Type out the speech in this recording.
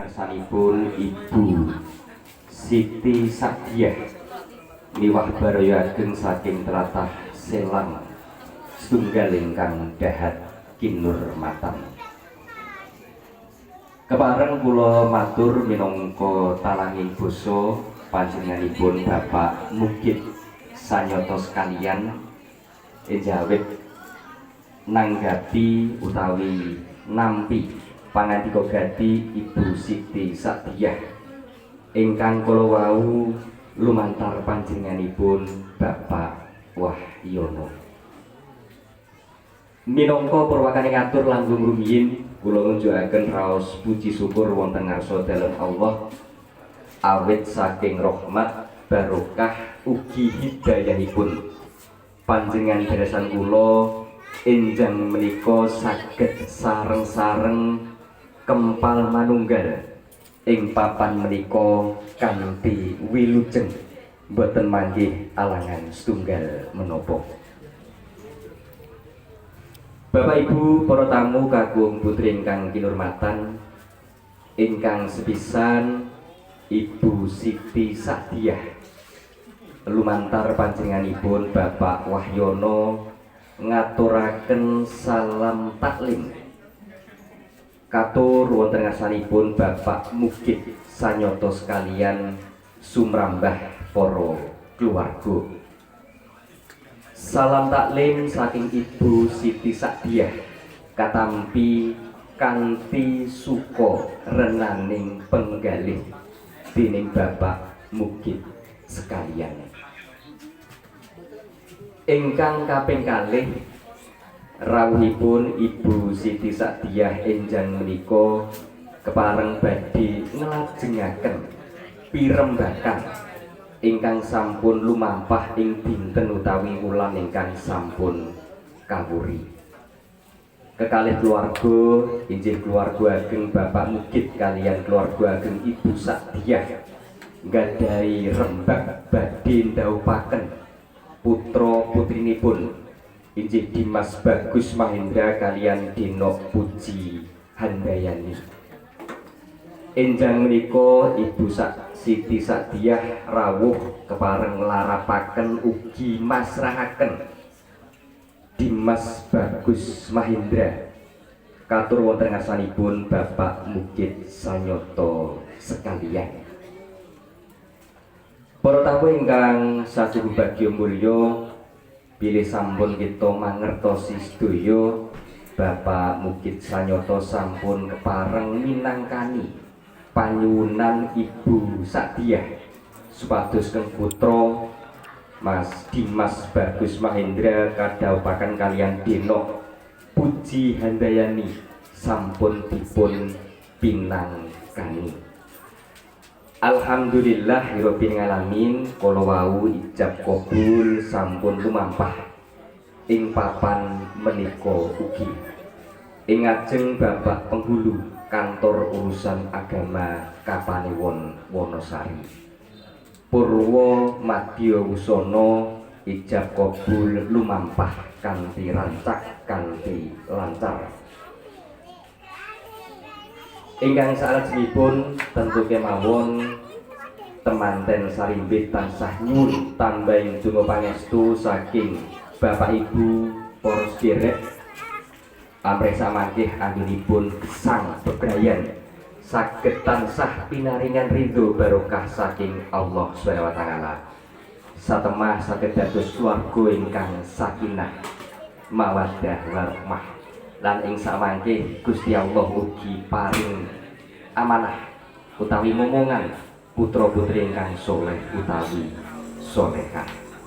ngarsanipun Ibu Siti Sakdiah miwah baraya ageng saking tlatah Selang setunggal ingkang dahat kinurmatan. Kepareng kula matur minangka talanging basa panjenenganipun Bapak Mugit sanyata sekalian enjawit nanggapi utawi nampi pangandika gati Ibu Siti Sakdiah ingkang kala wau lumantar panjenenganipun Bapak Wahyono. Minangka purwakane ngatur langkung rumiyin kula ngunjukaken raos puji syukur wonten ngarsa dalem Allah awit saking rahmat barokah ugi hidayahipun panjenengan deresan kula enjang menika saged sareng-sareng kempal manunggal ing papan menika kanthi wilujeng boten manggih alangan setunggal menapa. Bapak Ibu para tamu kakung putri ingkang kinurmatan, ingkang sepisan Ibu Siti Sakdiah lumantar panjenenganipun Bapak Wahyono ngaturaken salam taklim katur wonten ngarsanipun Bapak Mugit sanyata sekalian sumrambah para keluarga. Salam taklim saking Ibu Siti Sakdiah katampi kanthi suka renaning penggalih dening Bapak Mugit sekalian. Ingkang kaping kalih rawuhipun Ibu Siti Sakdiah enjang menika kepareng badhe nglajengaken pirembakan ingkang sampun lumampah ing dinten utawi wulan ingkang sampun kawuri. Kekalih keluarga inggih keluarga ageng Bapak Mugit kaliyan keluarga ageng Ibu Sakdiah nggadahi rembag badhe ndhawuhaken putra putrinipun inggih Dimas Bagus Mahendra kaliyan Denok Puji Handayani. Enjang menika Ibu Siti Sakdiah rawuh kepareng nglarapaken ugi masrahaken Dimas Bagus Mahendra katur wonten ngarsanipun Bapak Mugit sanyata sekalian. Para tamu ingkang sajuhu bagya mulya, bilih sampun kita mangertosi sedaya Bapak Mugit sanyata sampun kepareng minangkani panyuwunan Ibu Sakdiah supados keng putra Mas Dimas Bagus Mahendra kadhawuhaken kaliyan Denok Puji Handayani sampun dipun pinangkani. Alhamdulillahirabbil alamin, kala wau ijab kabul sampun lumampah ing papan menika ugi. Ing ngajeng Bapak Penghulu Kantor Urusan Agama Kapanewon Wonosari. Purwa Madya Wusana ijab kabul lumampah kanthi rancak kanthi lancar. Ingkang salajengipun tentu kemawon temanten sarimbit tansah nyuwun tambahing donga pangestu saking Bapak Ibu para sederek amrih samangkih anggenipun gesang bebrayan saged tansah pinaringan ridho barokah saking Allah Subhanahu wa taala. Satemah saged dados keluarga ingkang sakinah mawaddah warahmah lan ing samangke Gusti Allah ugi paring amanah utawi momongan putra putri ingkang soleh utawi solehah.